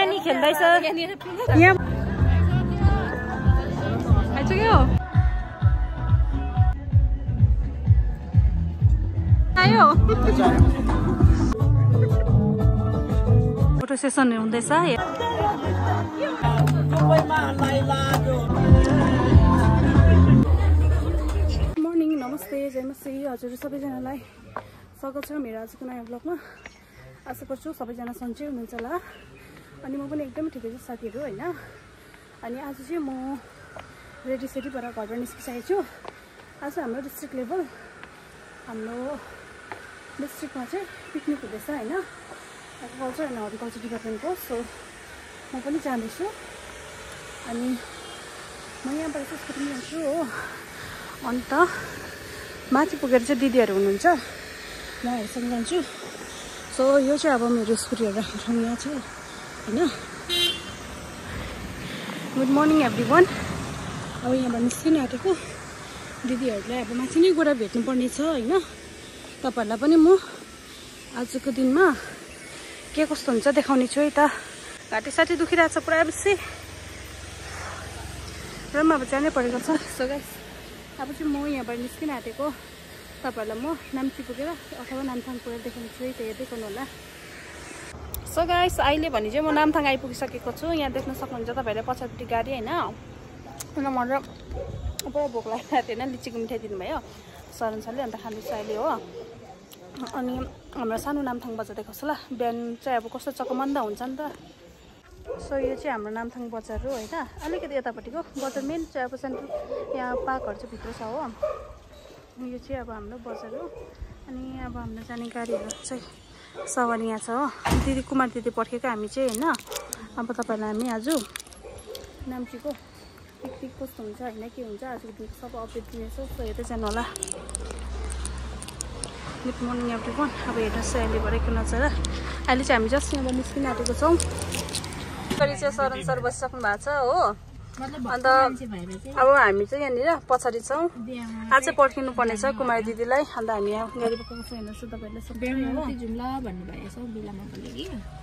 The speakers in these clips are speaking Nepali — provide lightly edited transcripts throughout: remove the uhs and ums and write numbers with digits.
नानी खेल्दैछ यहाँ आइसक्यो आयो फोटो सेसन हुँदैछ मर्निङ नमस्ते जयमसी हजुर सबैजनालाई स्वागत छ मेरो आजको नयाँ ब्लगमा आशा गर्छु सबैजना सन्चै हुनुहुन्छ होला अनि म पनि एकदमै ठिकै छु साथीहरू हैन अनि आज चाहिँ म रेडी सेडी भएर घरबाट निस्किसकेको छु आज हाम्रो डिस्ट्रिक्ट लेभल हाम्रो डिस्ट्रिक्टमा चाहिँ पिकनिक हुँदैछ हैन एग्रिकल्चर एन्ड हर्टिकल्चर डिपार्टमेन्टको सो म पनि जाँदैछु अनि म यहाँबाट चाहिँ स्कुटी ल्याउँछु हो अन्त माथि पुगेर चाहिँ दिदीहरू हुनुहुन्छ म उहाँहरूसँग जान्छु सो यो चाहिँ अब मेरो स्कुटीहरू राख्ने ठाउँ यहाँ छ हैन गुड मर्निङ एभ्रीवान अब यहाँबाट निस्किन आँटेको दिदीहरूलाई अब माथि नै गएर भेट्नुपर्ने छ हैन तपाईहरुलाई पनि म आजको दिनमा के कस्तो हुन्छ देखाउने छु है त घाँटी साटी दुखिरहेको छ पुरा बेसी र म अब जानै परेको छ सो गाइस अब चाहिँ म यहाँबाट निस्किन आँटेको तपाईहरुलाई म नाम्ची पुगेर अथवा नामथाङ पुगेर देखाउने छु है त हेर्दै गर्नु होला सो गाइस अहिले भने चाहिँ म नामथाङ आइपुगिसकेको छु यहाँ देख्न सक्नुहुन्छ तपाईहरुले पछाडि गाडी हैन अनि मलाई पुरा भोक लागेको थियो हैन लिचीको मिठाई दिनुभयो शरण सरले अन्त खाँदैछु अहिले हो अनि हाम्रो सानो नामथाङ बजार देखाउँछ ल बिहान चाहिँ अब कस्तो चकमन्द हुन्छ नि त सो यो चाहिँ हाम्रो नामथाङ बजार हो हैन अलिकति यतापट्टिको बजार मेन चाहिँ अब सेन्ट्रल यहाँ पार्कहरू चाहिँ भित्र छ हो यो चाहिँ अब हाम्रो बजार हो अनि अब हाम्रो जाने गाडीहरू चाहिँ सवारी यहाँ छ हो दिदी कुमार दिदी पर्खेको हामी चाहिँ हैन अब तपाईहरुलाई हामी आज नाम्चीको पिकनिक कस्तो हुन्छ हैन के हुन्छ आजको दिनको सब अपडेट दिनेछौँ सो हेर्दै जानु होला गुड मर्निङ एभ्रीवान अब हेर्नुहोस् अहिले भरेको नजर अहिले चाहिँ हामी जस्ट यहाँबाट निस्किन आँटेको छौँ गरी चाहिँ शरण सर बसिसक्नु भएको छ हो अन्त अब हामी चाहिँ यहाँनिर पछाडि छौँ आज चाहिँ पर्खिनु पर्ने छ कुमारी दिदीलाई अन्त हामी यहाँ गाडी पकाएको छौँ हेर्नुहोस् तपाईँहरूले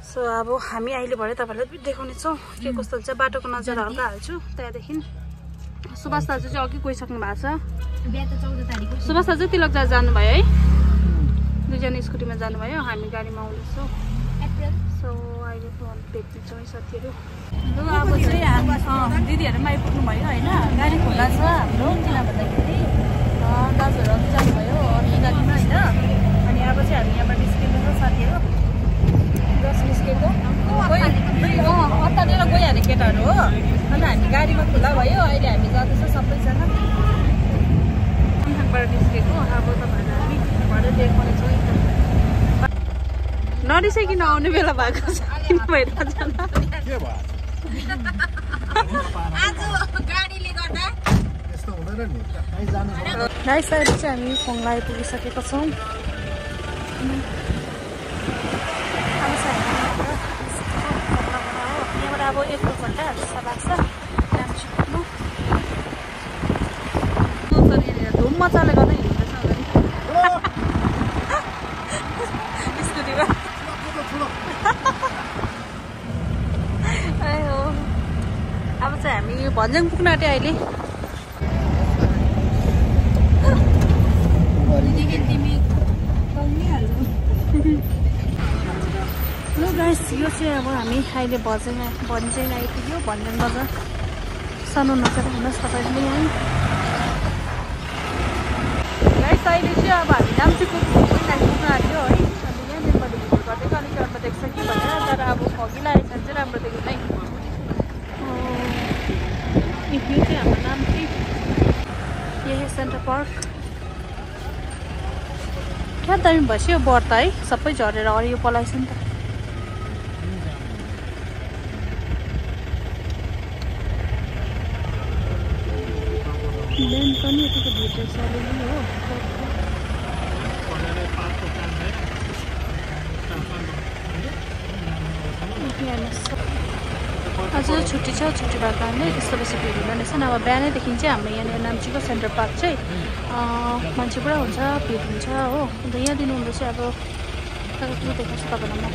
सो अब हामी अहिले भरे तपाईँहरूलाई देखाउने छौँ के कस्तो हुन्छ बाटोको नजर हल्का हाल्छु त्यहाँदेखि सुभाष दाजु चाहिँ अघि गइसक्नु भएको छ सुभाष दाजु तिलक दाजु जानुभयो है दुईजना स्कुटीमा जानुभयो हामी गाडीमा आउँदैछौँ सो अहिले भेट्दैछौँ है साथीहरू लु अब चाहिँ दिदीहरू पनि आइपुग्नु भयो होइन गाडी खुल्ला छ हाम्रो किन भन्दाखेरि दाजुहरू अघि जानुभयो अर्को गाडीमा होइन अनि अब चाहिँ हामी यहाँबाट निस्किँदैछौँ साथीहरू जस्ट निस्केको अत्तालेर गइहाल्यो केटाहरू हो अन्त हामी गाडीमा खुल्ला भयो अहिले हामी जाँदैछौँ सबैजना नामथाङबाट निस्केको अब तपाईँहरूलाई हामी भरे देखाउनेछौँ नरिसाइकन आउने बेला भएको छ किन भइरहेको छ गाइस अहिले चाहिँ हामी फोङला आइपुगिसकेका छौँ यहाँबाट अब 1-2 घन्टा जस्तो लाग्छ नाम्ची पुग्नु धुम मजाले गर्दै हिँड्दैछ स्कुटीमा अब चाहिँ हामी भन्ज्याङ पुग्न आँट्यो अहिले ल गाइस यो चाहिँ अब हामी अहिले भन्ज्याङ आइपुग्यो भन्ज्याङ बजार सानो नजर हेर्नुहोस् तपाईँले यहाँ गाइस अहिले चाहिँ अब हामी नाम्ची पुग्न आँट्यो है अनि यहाँदेखिबाट भिडियो गर्दै अलिक राम्रो देख्छ कि भनेर तर अब फगी लागेको छ चाहिँ राम्रो देख्दैन है यो चाहिँ हाम्रो नाम्ची यही सेन्टर पार्क क्या दामी भएछ यो बर्ता है सबै झरेर हरियो पलाएछ नि त ल्यान्ड पनि यतिको भित्र छ अलिअलि हो आज छुट्टी छ छुट्टी भएको कारणले त्यस्तो बेसी भिड हुँदैन रहेछ नभए बिहानैदेखि चाहिँ हाम्रो यहाँनिर नाम्चीको सेन्टर पार्क चाहिँ मान्छे पुरा हुन्छ भिड हुन्छ हो अन्त यहाँ दिनुहुँदा चाहिँ अब के देखाउँछु तपाईँलाई म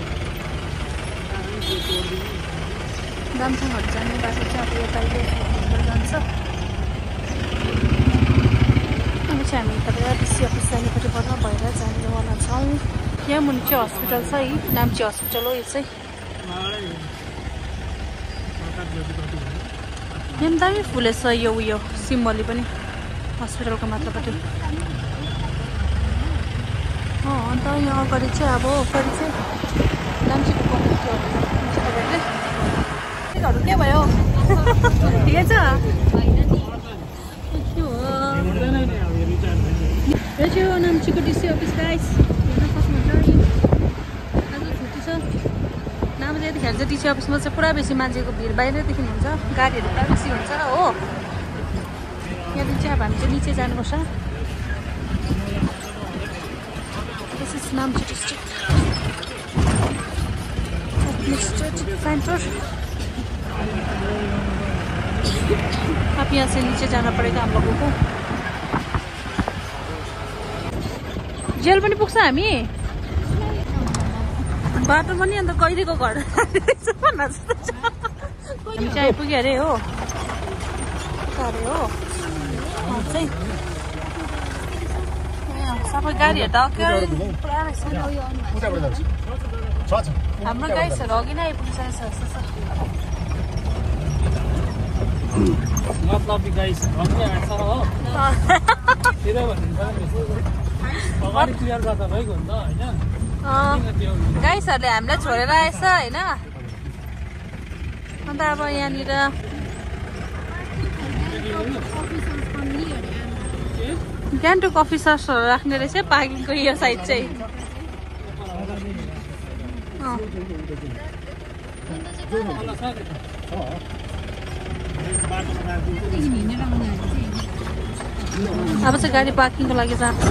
दामसाङहरू जाने बाटो चाहिँ अब यताले जान्छ। अब चाहिँ हामी यताबाट डिसी अफिस जानेपट्टिबाट भएर जानेवाला छौँ। यहाँ मुनि चाहिँ हस्पिटल छ है, नाम्ची हस्पिटल हो यो चाहिँ। यहाँ दामी फुलेछ यो उयो सिम्बली पनि हस्पिटलको मात्रपट्टि। अन्त यहाँ अगाडि चाहिँ अब अगाडि चाहिँ नाम्चीको कम्प्युटरहरू के भयो ठिकै छ? यो चाहिँ हो नाम्चीको डिसी अफिस गाइस, हेर्न सक्नुहुन्छ। आज छुट्टी छ। नभए चाहिँ यतिखेर चाहिँ डिसी अफिसमा चाहिँ पुरा बेसी मान्छेको भिड बाहिरैदेखि हुन्छ, गाडीहरू पुरा बेसी हुन्छ हो। यहाँदेखि चाहिँ अब हामी चाहिँ निचे जानुपर्छ। This is Namchi district administrative centre. अब यहाँ से नीचे जाना पड़ेगा हम लोगों को। जेल पनि पुग्छ हामी बाटोमा नि। अन्त कहिलेको घर हामी चाहिँ आइपुग्यो अरे हो। अरे हो चाहिँ सबै गाडीहरू त पुरा रहेछ। हाम्रो गाइसहरू अघि नै आइपुगिसकेको छ जस्तो छ। मतलब गाइस अघि आएछ होतिर अगाडि क्लियर गर्दा भइगयो नि त हैन। गाइसहरूले हामीलाई छोडेर आएछ हैन। अन्त अब यहाँनिर गान्तोक अफिसर्सहरू राख्ने रहेछ पार्किङको यो साइड चाहिँ। अब चाहिँ गाडी पार्किङको लागि जान्छ।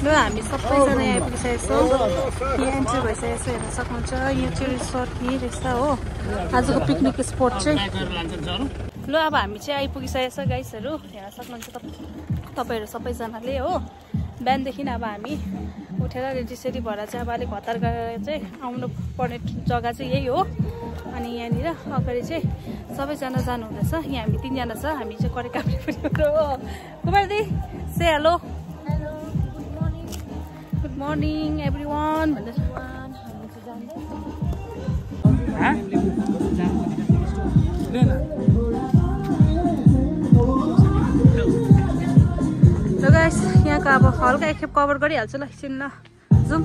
ल हामी सबैजना यहाँ आइपुगिसकेको छौँ। यहाँ एन्ट्री भइसकेको छ, हेर्न सक्नुहुन्छ। यहाँ चाहिँ रिसोर्ट यहीँ रहेछ हो आजको पिकनिक स्पोट चाहिँ। ल अब हामी चाहिँ आइपुगिसकेको छ गाइसहरू, हेर्न सक्नुहुन्छ तपाईँहरू सबैजनाले हो। बिहानदेखि अब हामी उठेर रेडी भएर चाहिँ अब अलिक हतार गरेर चाहिँ आउनु पर्ने जग्गा चाहिँ यही हो। अनि यहाँनिर अगाडि चाहिँ सबैजना जानुहुँदैछ। यहाँ हामी 3 जना छ। हामी चाहिँ करे कामले पनि हो। कुमार दी से हेलो। गुड मर्निङ एभ्रिवान भन्दैछ। ल गाइस यहाँको अब हल्का एकखेप कभर गरिहाल्छु ल एकछिन ल। जाउँ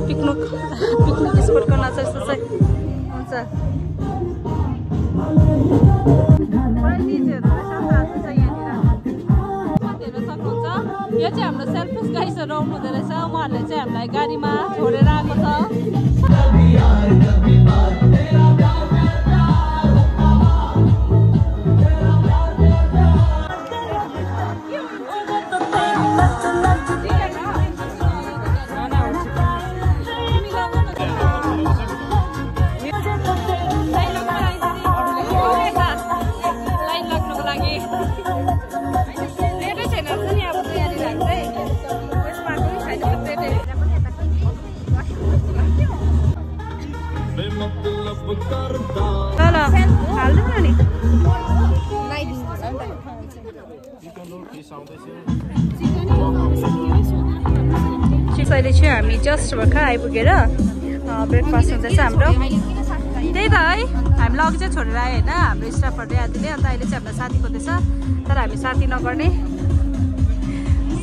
पिकनिक स्पोटको नजर यस्तो चाहिँ हुन्छ। हेर्न सक्नुहुन्छ यो चाहिँ हाम्रो सेल्फिस गाइसहरू आउनु हुँदो रहेछ। उहाँहरूले चाहिँ हामीलाई गाडीमा छोडेर आएको छ। अहिले चाहिँ हामी जस्ट भर्खर आइपुगेर ब्रेकफास्ट हुँदैछ हाम्रो। त्यही त है हामीलाई अघि चाहिँ छोडेर आयो होइन हाम्रो स्टाफहरूले आदिले। अन्त अहिले चाहिँ हाम्रो साथी खोज्दैछ तर हामी साथी नगर्ने।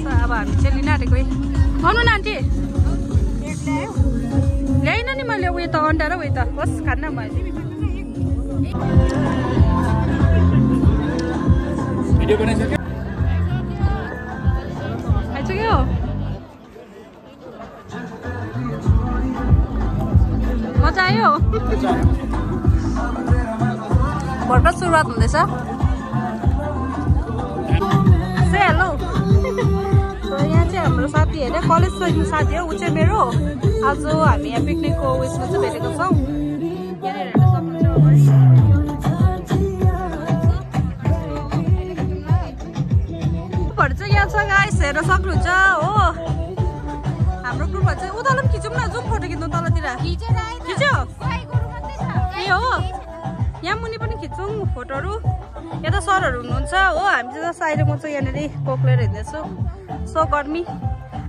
अब हामी चाहिँ लिन आँटेको आउनु न आन्टी। ल्याइन नि मैले उयो त अन्डा र उयो त होस् खान्न मैले। आइसक्यो मजा आयो। भर्खर सुरुवात हुँदैछ। से हेलो। यहाँ चाहिँ हाम्रो साथी होइन कलेज पढ्ने साथी हो। ऊ चाहिँ मेरो आज हामी यहाँ पिकनिकको उयसमा चाहिँ भेटेको छौँ। यहाँनिर हेर्न सक्नुहुन्छ चाहिँ यहाँ छ गाइस हेर्न सक्नुहुन्छ हो। हाम्रो ग्रुपमा चाहिँ उताले पनि खिचौँ न जाउँ फोटो खिच्नु तलतिर खिच्यो ए हो यहाँ मुनि पनि खिच्छौँ फोटोहरू यता सरहरू हुनुहुन्छ हो हामी चाहिँ जस्तो अहिले म चाहिँ यहाँनिर कोक लिएर हिँड्दैछु सो गर्मी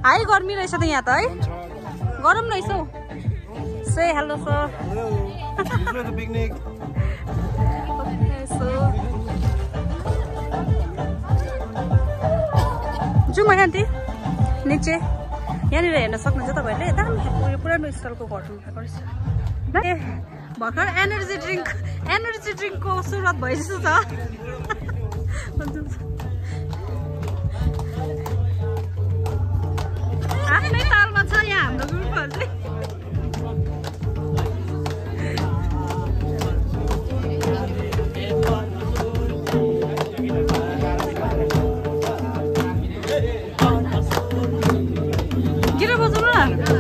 हाई गर्मी रहेछ त यहाँ त है गरम रहेछ हौ से हेलो सर जाउँ आन्टी निचे यहाँनिर हेर्न सक्नुहुन्छ तपाईँहरूले दामी खालको पुरानो स्टाइलको घर भएको रहेछ ए भर्खर एनर्जी ड्रिङ्कको सुरुवात भइसक्यो छ आफ्नै तालमा छ यहाँ हाम्रो ग्रुपहरू चाहिँ गिरो बजाउनु न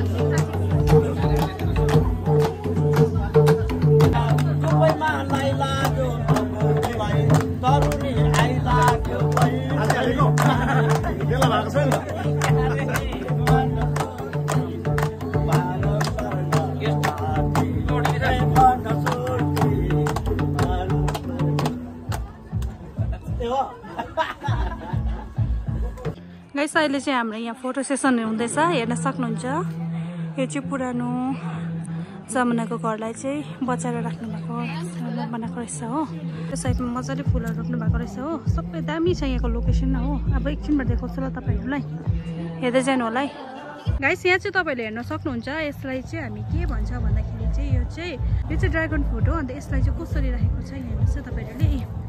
गाइस अहिले चाहिँ हाम्रो यहाँ फोटो सेसन हुँदैछ हेर्न सक्नुहुन्छ यो चाहिँ पुरानो जमानाको घरलाई चाहिँ बचाएर राख्नु भएको बनाएको रहेछ हो त्यो साइडमा मजाले फुलहरू रोप्नु भएको रहेछ हो सबै दामी छ यहाँको लोकेसन हो अब एकछिनमा देखाउँछु ल तपाईँहरूलाई हेर्दै जानु होला है गाइस यहाँ चाहिँ तपाईँहरूले हेर्न सक्नुहुन्छ यसलाई चाहिँ हामी के भन्छ भन्दाखेरि चाहिँ यो चाहिँ ड्रागन फ्रुट हो अन्त यसलाई चाहिँ कसरी राखेको छ हेर्नुहोस् है तपाईँहरूले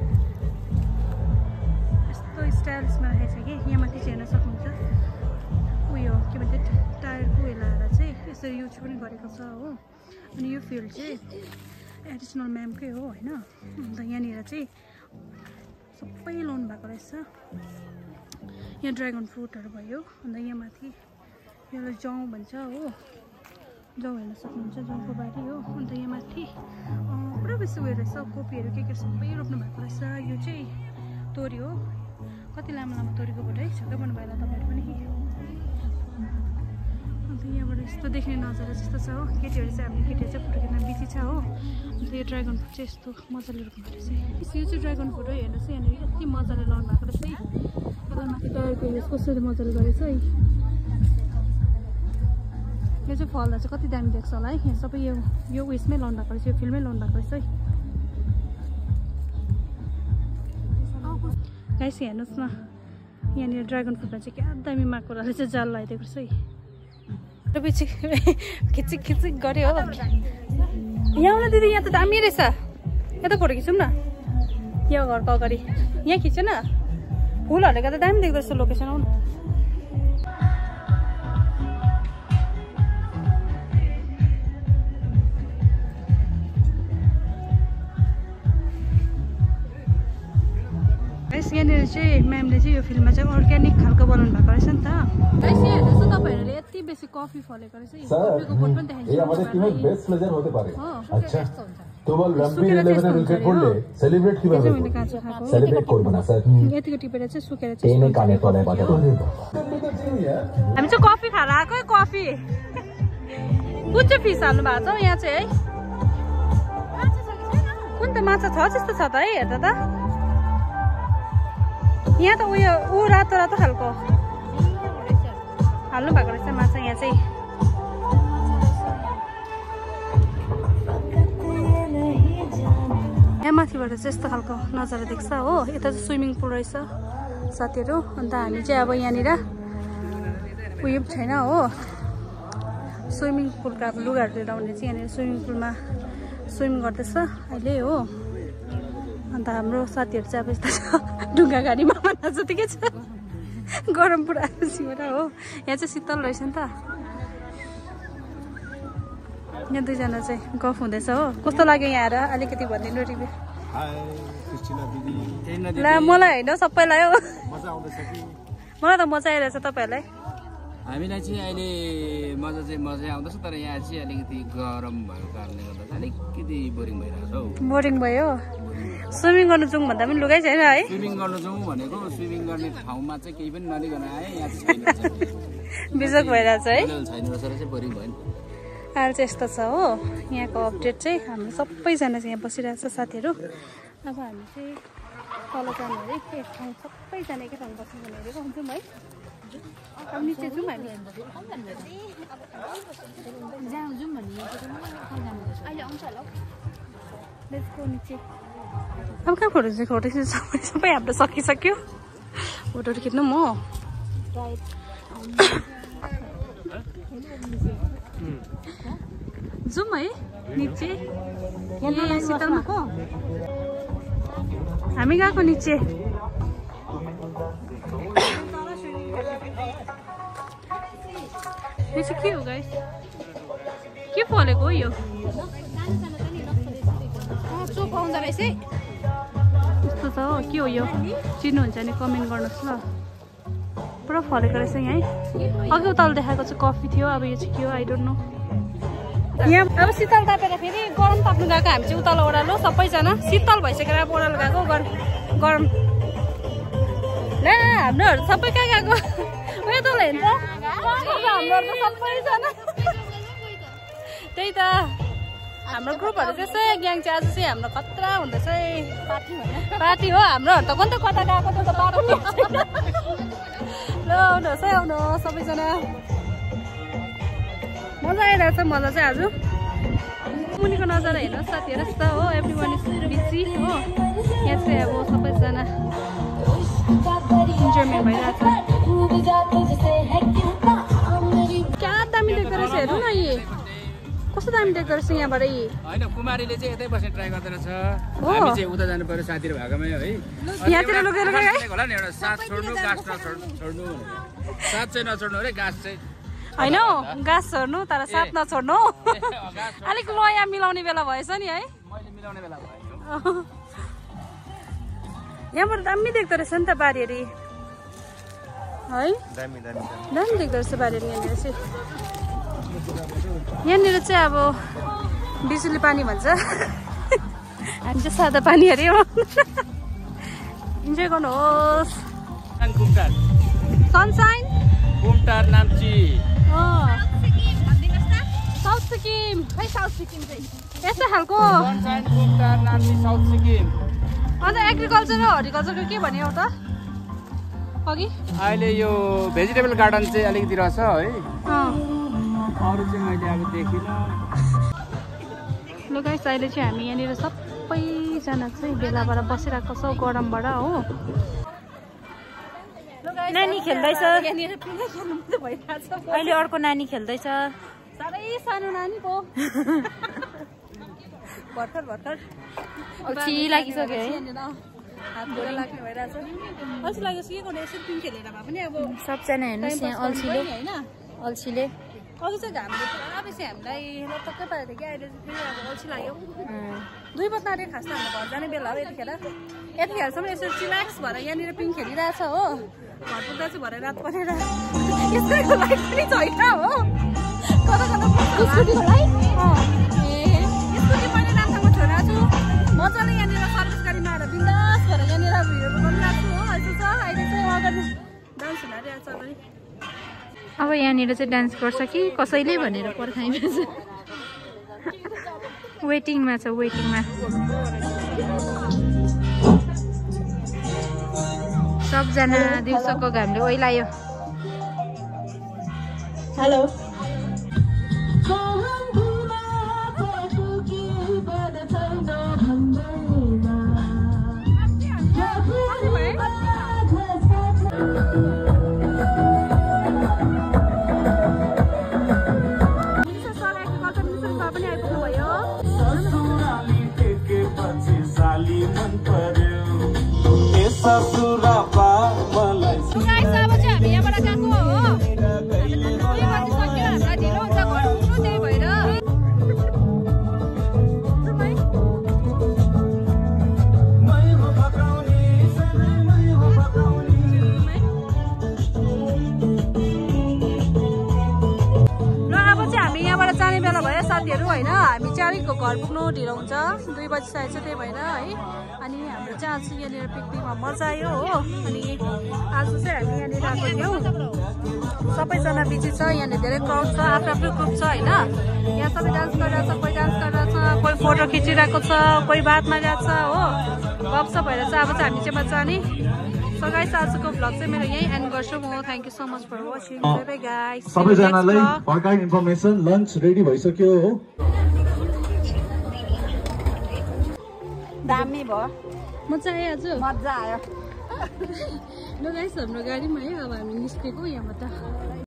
स्टाइल्समा राखेको छ कि यहाँ माथि चाहिँ हेर्न सक्नुहुन्छ उयो के भन्छ टायरको उयो लगाएर चाहिँ यसरी युज पनि गरेको छ हो अनि यो फिल्ड चाहिँ एडिसनल म्यामकै हो होइन अन्त यहाँनिर चाहिँ सबै लाउनु भएको रहेछ यहाँ ड्रागन फ्रुटहरू भयो अन्त यहाँ माथि यसलाई जौ भन्छ हो जौ हेर्न सक्नुहुन्छ जौको बारी हो अन्त यहाँ माथि पुरा बेसी उयो रहेछ कोपीहरू के सबै रोप्नु भएको रहेछ यो चाहिँ तोरी हो कति लामो लामो तोरीको बोट है छक्कै पर्नु भयो तपाईँहरू पनि अन्त यहाँबाट यस्तो देख्ने नजारा जस्तो छ हो केटीहरू चाहिँ हाम्रो केटीहरू चाहिँ फोटो खिच्न बिजी छ हो अन्त यो ड्रागन फ्रुट चाहिँ यस्तो मजाले रोप्नु भएको रहेछ यो चाहिँ ड्रागन फ्रुट हो हेर्नुहोस् है यहाँनिर यति मजाले लाउनु भएको रहेछ है यसलाई माथि टायरको युज कसरी मजाले गरेछ है यो चाहिँ फल्दा चाहिँ कति दामी देख्छ होला है यहाँ सबै यो उयसमै लाउनु भएको रहेछ यो फिल्डमै लाउनु भएको रहेछ है गाइस हेर्नुहोस् न यहाँनिर ड्रागन फ्रुटमा चाहिँ क्या दामी माएको रहेछ जाल लगाइदिएको रहेछ है पछि खिचिक गऱ्यो हो यहाँ आउन दिदी यहाँ त दामी रहेछ यता फोटो खिचौँ न यो घरको अगाडि यहाँ खिच्यो न फुलहरूले गर्दा दामी देख्दो रहेछ लोकेसन आउनु यहाँनिर चाहिँ म्यामले चाहिँ यो फिल्ममा चाहिँ अर्ग्यानिक खालको बनाउनु भएको रहेछ नि त गाइस हेर्नुहोस् न तपाईँहरूले यति बेसी कफी फलेको रहेछ यो कफीको बोट पनि यतिको टिपेर चाहिँ सुकेर चाहिँ हामी चाहिँ कफी खाएर आएको कफी कुन चाहिँ फिस हाल्नु भएको छ यहाँ चाहिँ है कुन त माछा छ जस्तो छ त है हेर्दा त यहाँ त उयो रातो रातो खालको हाल्नु भएको रहेछ माछा यहाँ चाहिँ यहाँ माथिबाट चाहिँ यस्तो खालको नजारा देख्छ हो यता चाहिँ स्विमिङ पुल रहेछ साथीहरू अन्त हामी चाहिँ अब यहाँनिर उयो छैन हो स्विमिङ पुलको अब लुगाहरू लिएर आउने चाहिँ यहाँनिर स्विमिङ पुलमा स्विमिङ गर्दैछ अहिले हो अन्त हाम्रो साथीहरू चाहिँ अब यस्तो छ ढुङ्गा गाडीमा भन्दा जतिकै छ गरम पुरा सिमरा हो यहाँ चाहिँ शीतल रहेछ नि त यहाँ दुईजना चाहिँ गफ हुँदैछ हो कस्तो लाग्यो यहाँ आएर अलिकति भनिदिनु रिभ्यू ला मलाई होइन सबैलाई हो मलाई त मजा आइरहेछ तपाईँहरूलाई हामीलाई चाहिँ अहिले मजा आउँदैछ तर यहाँ चाहिँ अलिकति गरम भएको कारणले गर्दा चाहिँ अलिकति बोरिङ भइरहेको छ हौ बोरिङ भयो स्विमिङ गर्नु जाउँ भन्दा पनि लुगै छैन है स्विमिङ गर्नु जाउँ भनेको स्विमिङ गर्ने ठाउँमा चाहिँ केही पनि नलिकन आए यहाँ चाहिँ बिजोक भइरहेछ है छैन रहेछ र चाहिँ बोरिङ भयो नि अहिले चाहिँ यस्तो छ हो यहाँको अपडेट चाहिँ हाम्रो सबैजना चाहिँ यहाँ बसिरहेछ साथीहरू अब हामी चाहिँ तल जानु अरे एक ठाउँ सबैजना एकै ठाउँ बस्नु भने हेरेको हुन्छौँ है अब निचे जाउँ हामी अहिले आउँछ होला लेट्सको निचे अब कहाँ फोटो चाहिँ फोटो सबै हाम्रो सकिसक्यो फोटोहरू खिच्नु म जाउँ है निचे शीतलमा को हामी गएको निचे यो चाहिँ के हो गाइस के फलेको हो यो चोक आउँदो रहेछ यस्तो छ हो के हो यो चिन्नुहुन्छ भने कमेन्ट गर्नुहोस् ल पुरा फलेको रहेछ यहाँ अघि उताल देखाएको चाहिँ कफी थियो अब यो चाहिँ के हो आई डोन्ट नो यहाँ अब शीतल तापेर फेरि गरम ताप्नु गएको हामी चाहिँ उताल ओह्रालो सबैजना शीतल भइसकेर अब ओह्रालो गएको गरम ला हाम्रोहरू सबै कहाँ गएको उयो तल हेर्छ हाम्रोहरू त सबैजना त्यही त हाम्रो ग्रुपहरू त्यसै ग्याङ चाहिँ आज चाहिँ हाम्रो खतरा हुँदैछ पार्टी हो हाम्रोहरू त कता कता गएको त बाटो ल आउनुहोस् है आउनुहोस् सबैजना मजा आइरहेछ मलाई चाहिँ आज मुनिको नजारा हेर्नुहोस् साथीहरू यस्तो हो एभ्री वान इज बिजी हो यहाँ चाहिँ अब सबैजना इन्जोयमेन्ट भइरहेछ क्या दामी देख्दो रहेछ हेर्नु न यी कस्तो दामी देख्दो रहेछ यहाँबाट यी होइन कुमारीले चाहिँ यतै बस्ने ट्राई गर्दो रहेछ हामी चाहिँ उता जानु पर्यो साथीहरू भएकोमै है यहाँतिर लगेर होला नि एउटा साथ छोड्नु गाँस नछोड्नु साथ चाहिँ नछोड्नु अरे गाँस चाहिँ होइन गाँस छोड्नु तर साथ नछोड्नु अलिक लया मिलाउने बेला भएछ नि है मैले मिलाउने बेला भयो यहाँबाट दामी देख्दो रहेछ नि त बारीहरू है दामी देख्दो रहेछ बारीहरू यहाँनिर चाहिँ यहाँनिर चाहिँ अब बिजुली पानी भन्छ हामी चाहिँ सादा पानी अरे इन्जोय गर्नुहोस् सनसाइन कुमटार नाम्ची साउथ सिक्किम खै साउथ सिक्किम चाहिँ यस्तो खालको सनसाइन कुमटार नाम्ची साउथ सिक्किम अन्त एग्रिकल्चर र हर्टिकल्चरको के भन्यो त अघि अहिले यो भेजिटेबल गार्डन चाहिँ अलिकति रहेछ है अरू चाहिँ मैले अब देखिनँ ल गाइस अहिले चाहिँ हामी यहाँनिर सबैजना चाहिँ बेलाबाट बसिरहेको छौँ गरमबाट हो नानी खेल्दैछ अहिले अर्को नानी खेल्दैछ साह्रै सानो नानी पो भर्खर अल्छी लागिसक्यो है अल्छी लागेपछि के गर्नु यसरी पिङ खेलेर भए पनि अब सबजना हेर्नुहोस् यहाँ अल्छीले अघि चाहिँ घामले पुरा बेसी हामीलाई लटक्कै पारेको थियो कि अहिले चाहिँ फेरि अब अल्छी लाग्यो 2 बज्न आँट्यो खास त हाम्रो घर जाने बेला हो यतिखेरसम्म यसरी चिलाक्स भएर यहाँनिर पिङ खेलिरहेछ हो घर पुग्दा चाहिँ भरे रात परेर यसको लाइट पनि छैन हो कता स्कुटीको लाइट स्कुटी मैले राम्रोसँग छोडेको छु मजाले यहाँनिर सर्भिस गाडीमा आएर बिन्दास भएर यहाँनिर भिडियोहरू गरिरहेको छु हो यस्तो छ अहिले चाहिँ अगाडि डान्स हुँदैरहेको छ अगाडि अब यहाँनिर चाहिँ डान्स गर्छ कि कसैले भनेर पर्खाइमा छ वेटिङमा छ वेटिङमा सबजना दिउँसोको घामले ओइलायो हेलो हामी चाहिँ अलिक घर पुग्नु ढिलो हुन्छ 2 बजिसकेको छ त्यही भएर है अनि हाम्रो चाहिँ आज यहाँनिर पिकनिकमा मजा आयो हो अनि आज चाहिँ हामी यहाँनिर आएको थियौँ सबैजना बिजी छ। यहाँनिर धेरै क्राउड छ, आफ्नो आफ्नो ग्रुप छ होइन। यहाँ सबै डान्स गरिरहेछ, कोही डान्स गरिरहेछ, कोही फोटो खिचिरहेको छ, कोही बात मारिरहेको छ हो। गफसप भएर चाहिँ अब चाहिँ हामी चाहिँ बच्चा नि। सो गाइस आजको भ्लग चाहिँ मेरो यही एन्ड गर्छु म। Thank you so much for watching. Bye bye guys. सबैजनालाई फर्काइ इन्फर्मेसन लन्च रेडी भइसक्यो हो। दामी भयो, मजा आयो आज, मजा आयो। ल गाइस हाम्रो गाडीमा है अब हामी निस्केको यहाँबाट।